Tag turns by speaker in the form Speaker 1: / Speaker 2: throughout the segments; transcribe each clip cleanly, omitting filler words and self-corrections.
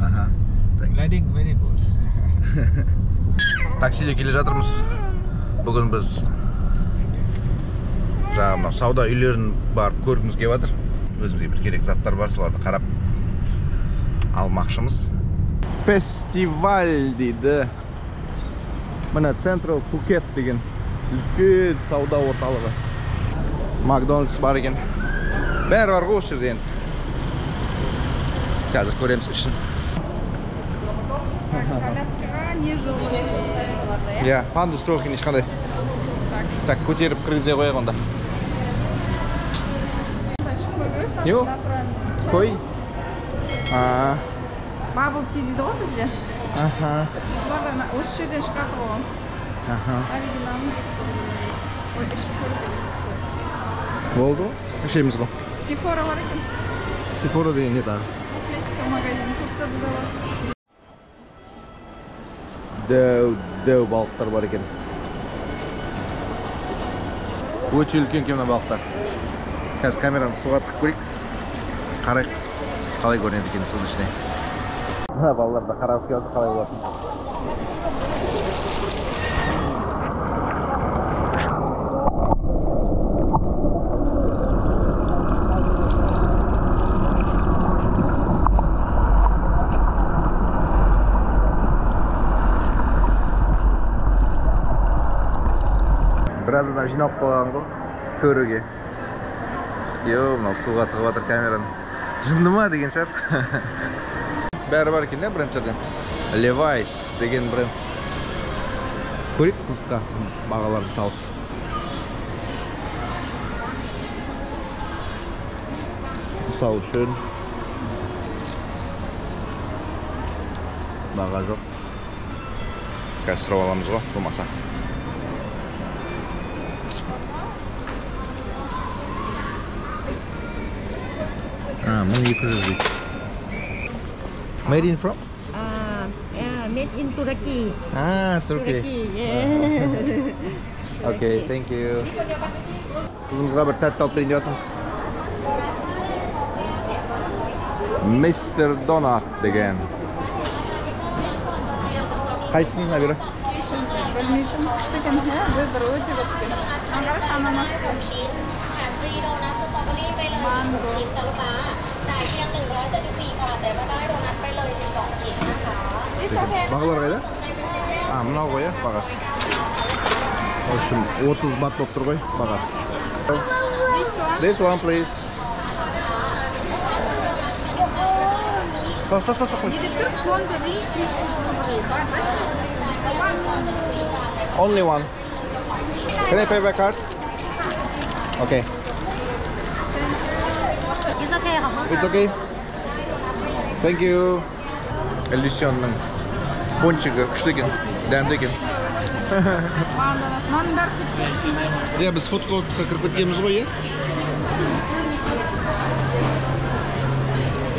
Speaker 1: Аха.
Speaker 2: Lighting very good.
Speaker 1: Таксиде келе жатырмыз. Бүгін біз жаңағы мынау сауда үйлерін барып көргіміз келіп жатыр. Өзімізге бір керек заттар бар, соларды қарап алмақшымыз. Фестиваль дейді. Міне Централ Пхукет деген үлкен сауда орталығы. Макдональдс бар екен. Бәрі бар ғой осы жерде енді. Қазір көреміз ішін.
Speaker 3: Коляскаға не жоқ оларда, иә?
Speaker 1: Иә, пандус жоқ екен ешқандай. Так, көтеріп кіргізе қояйық онда. Не ол? Қой.
Speaker 3: Bubble tea дейді ғой бізде.
Speaker 1: Аха.
Speaker 3: Бұлар осы жерден шығады ғой.
Speaker 1: Аха.
Speaker 3: Оригиналын жеп көру керек. Ой, ішіп көру керек.
Speaker 1: Болды ғой? Ішеміз ғой.
Speaker 3: Сефора бар екен.
Speaker 1: Сефора деген не тағы?
Speaker 3: Косметика магазин Турцияда да бар.
Speaker 1: Дәу, дәу балықтар бар екен. Өте үлкен екен мына балықтар. Қазір камераны суға тығып көрейік. Қарайық, қалай көрінеді екен судың ішіне. Мына балалар да қарағысы келіп отыр, қалай болатынын. Біраз адам жиналып қалған ғой көруге. Йо, мынау суға тығып жатыр камераны. Жынды ма деген шығар. Бәрі бар екен, брендтерден. Levi's деген бренд. Көрейік қызыққа бағаларын салып. Мысал үшін баға жоқ. Қазір сұрап аламыз ғой, болмаса. 1200 дейді. Made in from?
Speaker 4: Made in Turkey.
Speaker 1: Turkey.
Speaker 4: Turkey, yeah.
Speaker 1: Okay, thank you. Қызымызға бір тәтті алып берейін деп жатырмыз. Мистер Донат деген. Қайсысын, Абира?
Speaker 3: Білмейтін, күшті екен, иә? Выбор өте көп екен. Маған қарашы, ананас. Манго.
Speaker 1: Бағалар қайда? Мынау ғой, иә, бағасы. В общем, 30 бат болып тұр ғой бағасы. This one, please. Стоп, стоп, стоп, стоп.
Speaker 3: Не деп тұр?
Speaker 1: Only one. Can I pay by card? Okay.
Speaker 4: It's okay.
Speaker 1: It's okay. Thank you. Elysionның пончигі күшті екен, дәмді екен.
Speaker 3: Мынаның бәрі фудкорт.
Speaker 1: Иә, біз фудкортқа кіріп кеткенбіз ғой, иә?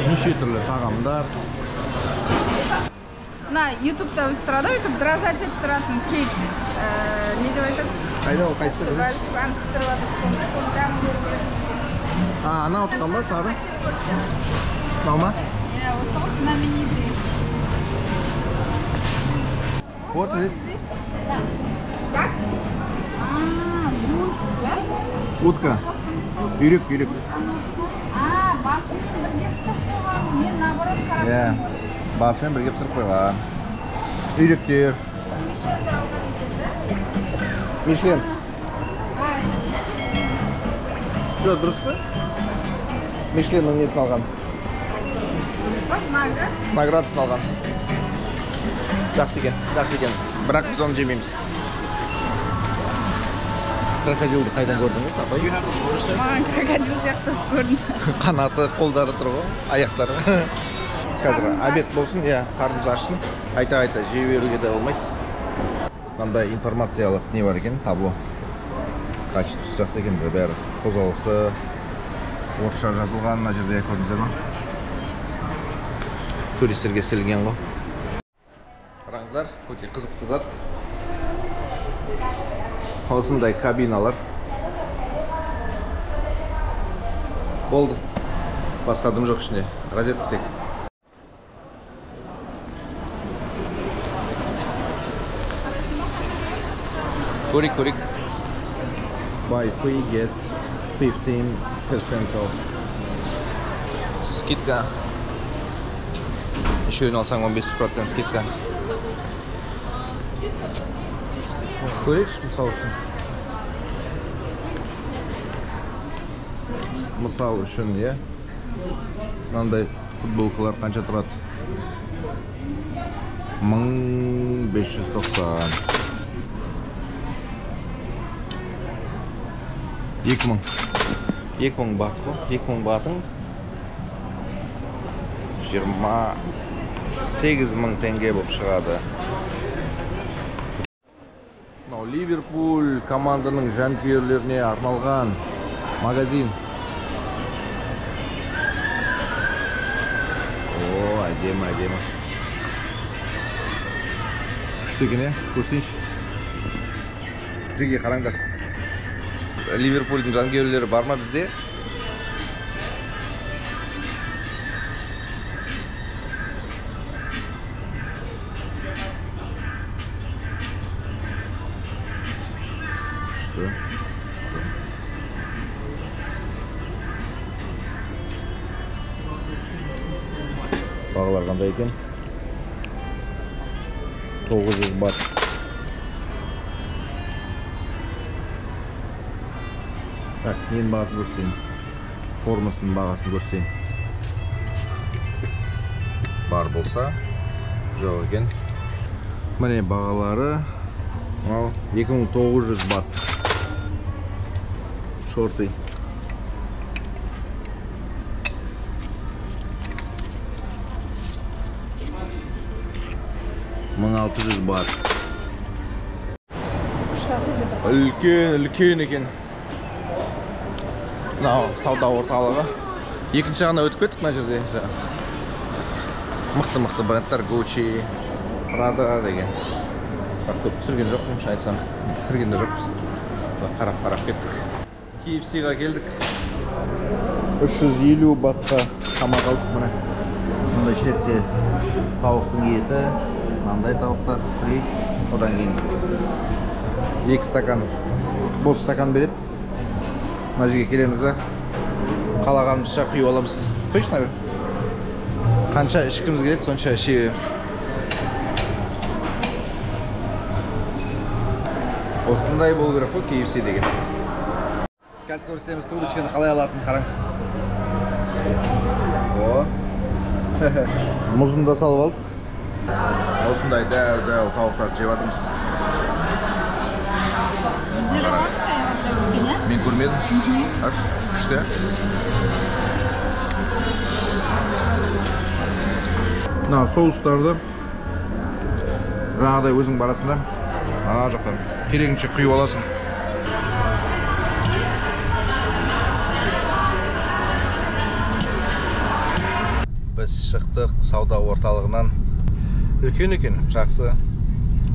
Speaker 1: Неше түрлі тағамдар.
Speaker 3: Мына ютубта өтіп тұрады, өйтіп дрожать етіп тұратын кейк. Не деп айтады?
Speaker 1: Қайда ол, қайсысы?
Speaker 3: Аны пісіріп жатыр, соны дәмін көру керек.
Speaker 1: Анау тұтқан ба, сары? Мынау ма?
Speaker 3: Иә, осы ғой, знаменитый.
Speaker 1: Вот здесь.
Speaker 3: Как? Гусь, да?
Speaker 1: Утка. Үйрек, үйрек.
Speaker 3: Басымен бірге пісіріп қойған. Мен наоборот қарап.
Speaker 1: Иә, басымен бірге пісіріп қойған. Үйректер.
Speaker 3: Мишленді алған екен, да?
Speaker 1: Мишлен. Жоқ, дұрыс қой? Мишленнің несін алған?
Speaker 3: Дұрыс па, знагы?
Speaker 1: Наградасын алған. Жақсы екен, жақсы екен. Бірақ біз оны жемейміз. Крокодилді қайдан көрдіңіз, апай?
Speaker 3: Маған крокодил сияқты көрінді.
Speaker 1: Қанаты, қолдары тұр ғой, аяқтары. Қазір обед болсын, иә, қарнымыз ашсын. Қайта-қайта жей беруге де болмайды. Мынандай информациялық не бар екен, табло. Качествосы жақсы екен, бәрі қозғалысы орысша жазылған мына жерде, көрдіңіздер ма? Туристерге істелінген ғой. Қараңыздар, өте қызықты зат. Осындай кабиналар. Болды. Басқа дым жоқ ішінде. Розетка тек. Көрейік, көрейік. Buy 3 get 15% off. Скидка. Үшеуін алсаң 15% скидка. Көрейікші, мысал үшін. Мысал үшін, иә. Мынандай футболкалар қанша тұрады? 1590. 2000. 2000 бат қой. 2000 батың 28 000 теңге болып шығады. Мынау Ливерпуль команданың жанкүйерлеріне арналған магазин. О, әдемі, әдемі. Күшті екен, иә? Көрсеңші. Жерге қараңдар. Ливерпульдің жанкүйерлері бар ма бізде? Күшті, күшті. Бағалар қандай екен? 900 бат. Так, ненің бағасын көрсетейін? Формасының бағасын көрсетейін. Бар болса, жоқ екен. Міне бағалары мынау 2900 бат. Шорты. 1600 бат. Үлкен, үлкен екен. Мынау сауда орталығы. Екінші жағына өтіп кеттік мына жерде. Мықты-мықты брендтер, Gucci, Prada деген. Бірақ көп түсірген жоқпын, шын айтсам. Кірген де жоқпыз. Қарап-қарап кеттік. KFC-ға келдік. 350 батқа тамақ алдық міне. Мұндай шетте тауықтың еті, мынандай тауықтар фри. Одан кейін 2 стакан, бос стакан береді. Мына жерге келеміз да, қалағанымызша құйып аламыз. Құйшы, мына бір. Қанша ішкіміз келеді, сонша іше береміз. Осындай болу керек қой KFC деген. Қазір көрсетеміз трубочканы қалай алатынын, қараңыз. О. Мұзын да салып алдық. Осындай дәу-дәу тауықтарды жеп жатырмыз.
Speaker 3: Бізде жоқ осындай екен, иә?
Speaker 1: Мен көрмедім. Аш, күшті. Мына соустарды жаңағыдай өзің барасың да, ана жақтан керегінше құйып аласың. Біз шықтық сауда орталығынан. Үлкен екен, жақсы.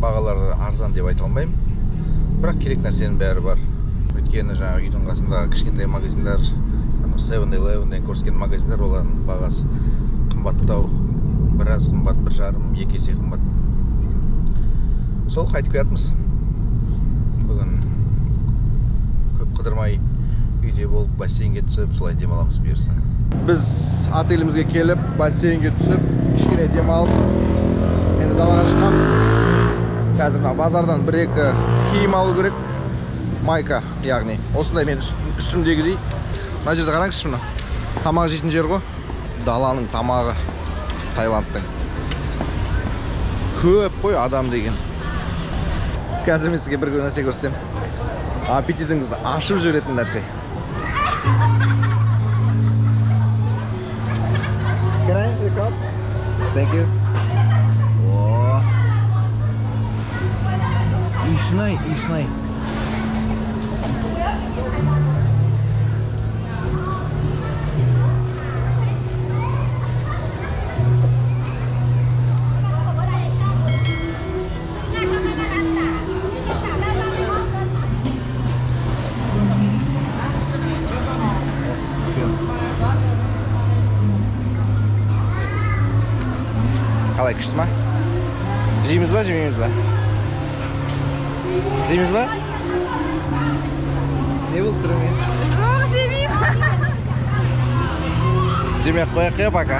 Speaker 1: Бағалары арзан деп айта алмаймын. Бірақ керек нәрсенің бәрі бар. Өйткені жаңағы үйдің қасындағы кішкентай магазиндар, анау 7-Eleven деген көрсеткен магазиндар, олардың бағасы қымбаттау, біраз қымбат, бір жарым, екі есе қымбат. Сол қайтып келатырмыз. Бүгін көп қыдырмай үйде болып бассейнге түсіп, солай демаламыз бұйырса. Біз отелімізге келіп, бассейнге түсіп, кішкене демалып, енді далаға шыққанбыз. Қазір мына базардан бір-екі киім алу керек. Майка, яғни осындай мен үстімдегідей. Мына жерде қараңызшы, мына тамақ жейтін жер ғой. Даланың тамағы Таиландтың. Көп қой адам деген. Қазір мен сізге бір нәрсе көрсетемін. Аппетитіңізді ашып жіберетін нәрсе. Can I record? Thank you. О. Ишнай, ишнай. Қалай, күшті ма? Жейміз ба, жемейміз ба? Жейміз ба? Не болып түріңе?
Speaker 3: Жоқ, жемеймін.
Speaker 1: Жемей ақ қояйық иә пока.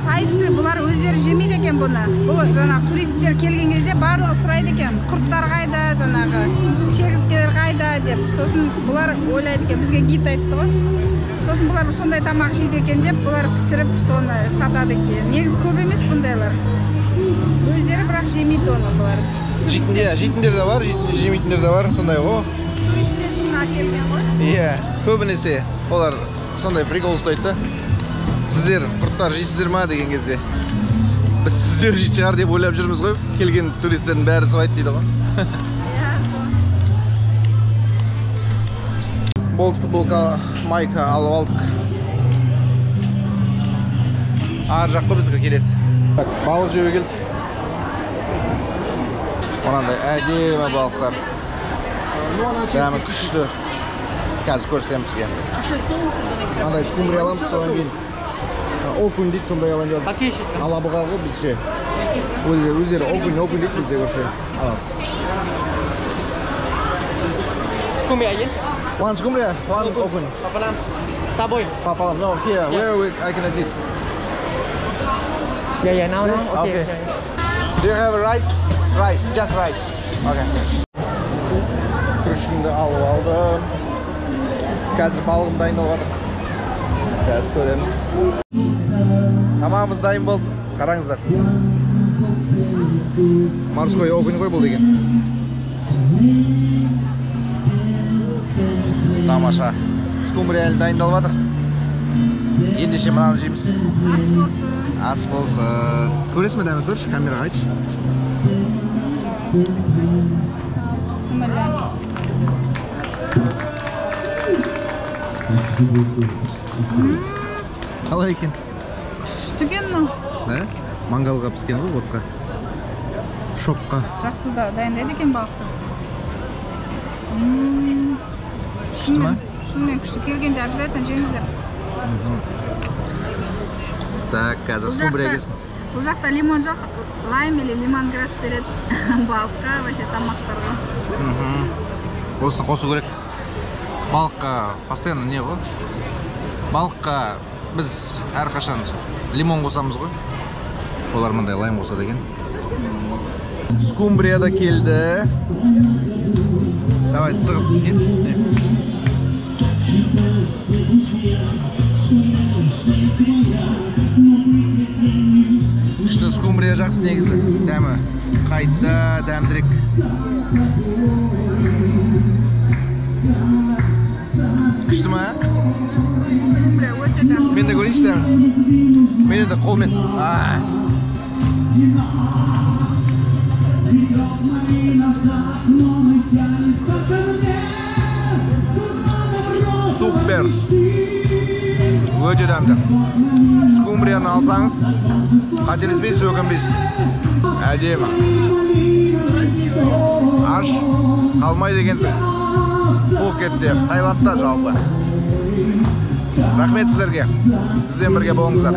Speaker 3: Тайцы бұлар өздері жемейді екен бұны. Бұл жаңағы туристер келген кезде барлығы сұрайды екен. Құрттар қайда, жаңағы шегірткелер қайда деп. Сосын бұлар ойлайды екен, бізге гид айтты ғой. Сосын бұлар сондай тамақ жейді екен деп, бұлар пісіріп соны сатады екен. Негізі көп емес бұндайлар. Өздері бірақ жемейді оны бұлар.
Speaker 1: Жейтіндер де бар, жемейтіндер де бар, сондай ғой.
Speaker 3: Туристер үшін әкелген ғой.
Speaker 1: Иә, көбінесе олар сондай прикол ұстайды да. Сіздер құрттар жейсіздер ма деген кезде біз сіздер жейтін шығар деп ойлап жүрміз ғой. Келген туристердің бәрі сұрайды дейді ғой.
Speaker 3: Иә, сол.
Speaker 1: Болды, футболка, майка алып алдық. Ар жақ қой біздікі келесі. Так, балық жеуге келдік. Мынандай әдемі балықтар. Дәмі күшті. Қазір көрсетемін сізге. Мынандай скумбрия аламыз, содан кейін окунь дейді, сондай алайын деп жатырмыз. Алабұға ғой бізше. Өздері окунь, окунь дейді бізде көрсе. Алады.
Speaker 2: Скумбрия один?
Speaker 1: One скумбрия, one окунь.
Speaker 2: Пополам. С собой.
Speaker 1: Пополам. No, here, where I can sit?
Speaker 2: Yeah, yeah, now, now. Okay.
Speaker 1: Okay. Do you have rice? Rice, just rice. Okay. Күрішімді алып алдым. Қазір балығым дайындалып жатыр. Қазір көреміз. Тамағымыз дайын болды. Қараңыздар. Морской окунь ғой бұл деген. Тамаша. Скумбрия әлі дайындалып жатыр. Ендеше мынаны жейміз.
Speaker 3: Ас болсын.
Speaker 1: Ас болсын. Көресің бе дәмін, көрші, камераға айтшы.
Speaker 3: Бісміллә.
Speaker 1: Қалай екен?
Speaker 3: Күшті екен мынау.
Speaker 1: Ә? Мангалға піскен ғой, отқа. Шоққа.
Speaker 3: Жақсы да дайындайды екен балықты.
Speaker 1: Күшті ма?
Speaker 3: Шынымен күшті. Келгенде обязательно жеңіздер.
Speaker 1: Так, қазір скумбрия келсін.
Speaker 3: Бұл жақта лимон жоқ, лайм или лимонграсс береді балыққа, вообще тамақтарға.
Speaker 1: Осыны қосу керек. Балыққа постоянно не ғой? Балыққа біз әрқашан лимон қосамыз ғой. Олар мындай лайм қосады екен. Скумбрия да келді. Давай сығып кетші үстіне. Күшті скумбрия жақсы негізі. Дәмі қайта дәмдірек. Күшті ма?
Speaker 3: Скумбрия өте дәмді.
Speaker 1: Мен де көрейінші дәмін. Мен де қолмен. Супер. Өте дәмді. Скумбрияны алсаңыз, қателеспейсіз, өкінбейсіз. Әдемі. Аш қалмайды екенсің. Пхукетте, Таиландта жалпы. Рахмет сіздерге. Бізбен бірге болыңыздар.